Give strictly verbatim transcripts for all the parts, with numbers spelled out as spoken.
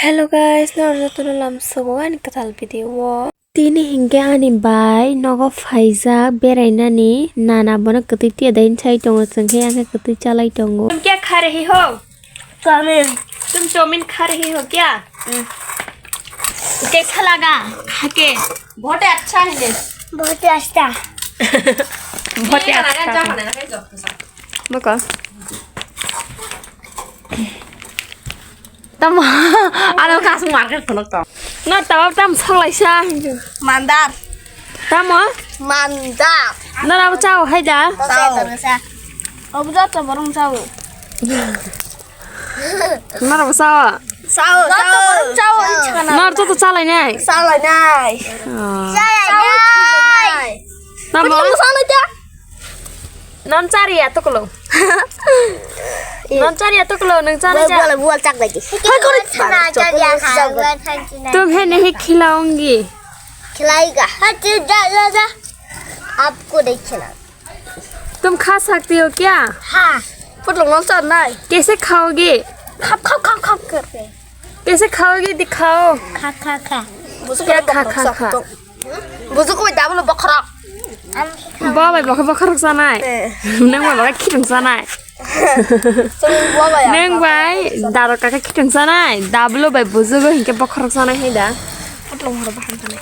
Hello guys, norok jotono lamsogo ani kwtal video o. Tini hinkhe ani bai nogo phaijak berainani, nana bono kwtwi tiya dai sai tongo, chwngkhe angkhe kwtwi chalai tongo. तुम क्या खा रही हो? चाउमिन। तुम चाउमिन खा रही हो क्या? कैसा लगा खा के? बहुत ही अच्छा है। बहुत ही अच्छा। बहुत ही अच्छा है। Baka. Tamo. Ano kasung market khulok to. No, tamo tam salai sa. Mandar. Tamo? Mandar. No, rabo chao hai da. Chao. Obo joto borong chao. No, rabo chao. Chao, chao. Chao. No, joto chalai nai. Chalai nai. Oh. Chalai nai. Tamo? Chalai nai. Non chari ya tuklo. Non chari ya tuklo, nang chari ya. Bual, bual, bual chak lagi. Hai, kori. Sana chari ya, ha, bual chari ya. तुम है नहीं खिलाऊंगी। खिलाएगा। हाँ, जा, जा, जा। आपको नहीं खिलाऊंगा। तुम खा सकती हो क्या? हाँ। Putlung non char nai. कैसे खाओगे? खप, खप, खप, खप करके। कैसे खाओगे, दिखाओ। खा, खा, खा। क्या खा, खा, खा? Bujuku bai dablo bokhorok. Bo bai bokhe bokhe rok sanai. Eh. Nang bai bokhe khitong sanai. Nang bai daro kaka khitong sanai. Dablo bai bujugo hinkhe bokhe rok sanai hai da. Atlong horo baham sanai.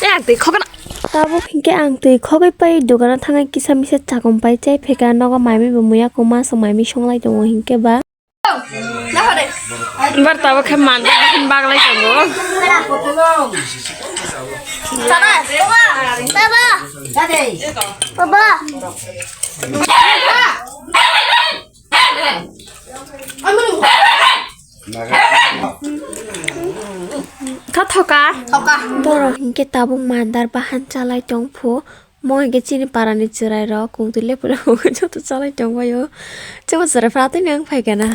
Eh, ang twi khokna. Tabuk hinkhe ang twi khogwi pai dogano thangai kisa misa chakon pai chai pheka nogo mai mai bo muya koma so mai mi songlai tongo hinkhe ba. Bar tabuk khe manda baglai tongo. Baba. Baba. Kha thoka. Borok hinkhe tabuk mandar bahan chalai tongphu. Mo hinkhe chini parani chwrairok kungtwi lephuru lephuru joto chalai tongbaio. Chebo chwraifru atwino wng phaikha na.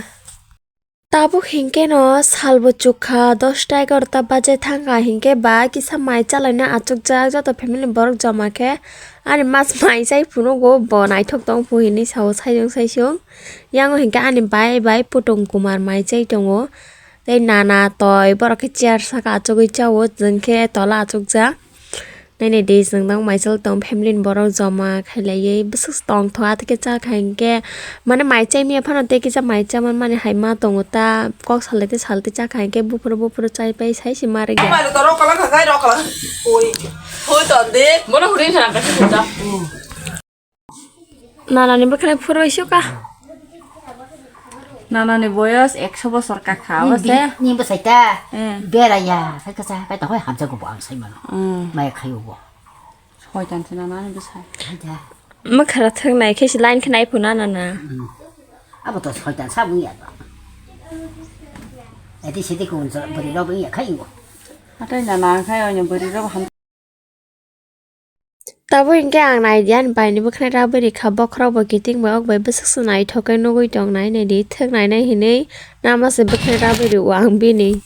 Tabuk hinkhe no salbo chukha, dosta egarota baje thangkha hinkhe ba kisa mai chalaina achukjak, joto family borok joma khe ani mas mai chai phunugo, bo naithok tongphu hinwi sao saisung saisung. Yango hinkhe ani bai bai Putung Kumar mai chai tongo. Tei nana toi borok khe chair saka achugwi chao, chwng khe tola achukjak. Nainai di, chwng tang mai chwla tong, family ni borok joma khailaiwi bwswk tongthok, atwkhe chakha hinkhe, mane mai chai maya phano tei kisa mai chaman mani hai ma tongo ta, kok salai tei salai tei chakha hinkhe buphuru buphuru chai pai sai se ma rwgya. Bono hwnwi thang kha se. Nanani bwkhwnai phurbai sukha. Nanani boyos ekso bosor kakha, abo se. Ni bwsai ta. Eh. Beraya, sai kasa, kai ta hoi hamjago bo ang sai mano. Mm. Maya khayo bo. Soitan se nanani bwsai. Hai da. Mwkhra thwk nai khe se line khe nai phuna nana. Mm. Abo to soitan sa bung ya to. Eti sidi ko unsa bari rok ya khai bo. Atai nana khai onya bari rok ham. Tabuk hinkhe ang nai di, ani bai ni bwkhwnai rabwi rikha, bokhorok bo kiting bai, ok bai bwswk se naithok khe nugwi tong nai, nai di, thwk nai nai hinwi nama se bwkhwnai rabwi rwo ang bini.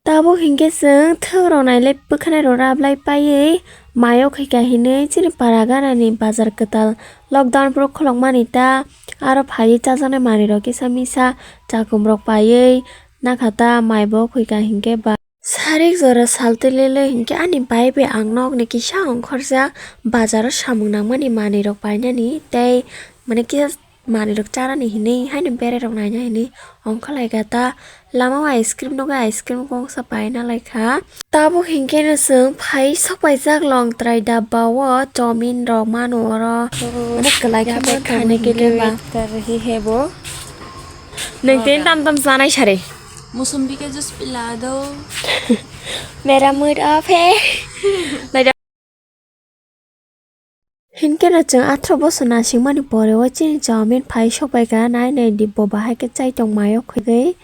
Tabuk hinkhe chwng thwk rok nai le bwkhwnai rok rap lai paiwi mai o khaikha hinwi chini para gana ni bazar kwtal lockdown phuru kholok mani ta, aro phaiwi chajaknai manwi rok kisa misa chakum rok paiwi nakha ta mai bo khaikha hinkhe ba. Sarik jora saltwi lele hinkhe ani bai bai ang nokni kisa ongkhorjak bazaro samung nangmani manwirok painani tei mane kisa manwirok chanani hinwi haino berairok naina hinwi ongkhorlaikha ta lama o ice cream nugwi ice cream kongsa paina laikha. Tabuk hinkhe no chwng phai sokpaijak Longtrai dabba o chowmin rok mano oro mane kwlai khe mankha hinkhe ba. Nwng tini tam tam chanai sari. Musumbi ke juice pila do. Mera mood off hai. Hinkhe no chwng atharoh bosor nasingmani pore o chini chowmin phai sokbaikha, nai nai di bo bahai khe chai tong mayo khwgwi.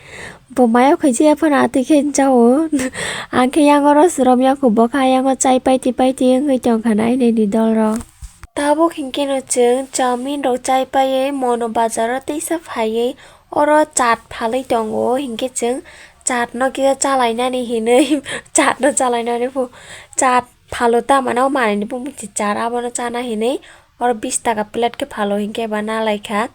Bo mayo khwjaya phano atwi khe jao. Ang khe yang oro swrwm yakho, bo khe ayang o chai paiti paiti wngwi tongkha, nai nai di dol rok. Tabuk hinkhe no chwng chowmin rok chai paiwi mono bazar o teisa phaiwi oro chaat phalwi tongo, hinkhe chwng chaat no kisa chalainani hinwi chaat no chalainani phu chaat phalo ta mano manwi ni bumung si chaat abono chana hinwi oro bish taka plate khe phalo hinkhe ba nalaikha.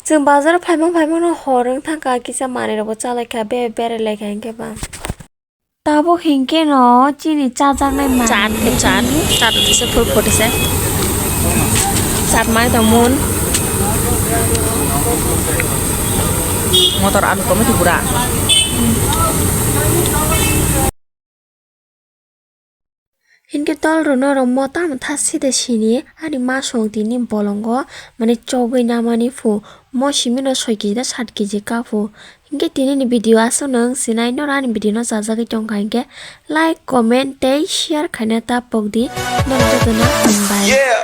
Chwng bazar phaima phaima no hor wng thangkha, kisa manwi rokbo chalai kha, be berai lai kha hinkhe ba. Tabuk hinkhe no chini chajaknai manwi. Chat khe chat, chat khe se phul photi se. Chat mai tong mun. Motor alu komo tu pura. Hinkhe tol rwno rwmo tamo tha side sini ani ma song tini bolongo mane chogwi namani phu mo simi no soi kg da sat kg ka phu. Hinkhe tini ni video aswk no wng sinai, noro ani video no chajagwi tongkha hinkhe like, comment tei share khaina ta pokdi norok jotono hambai.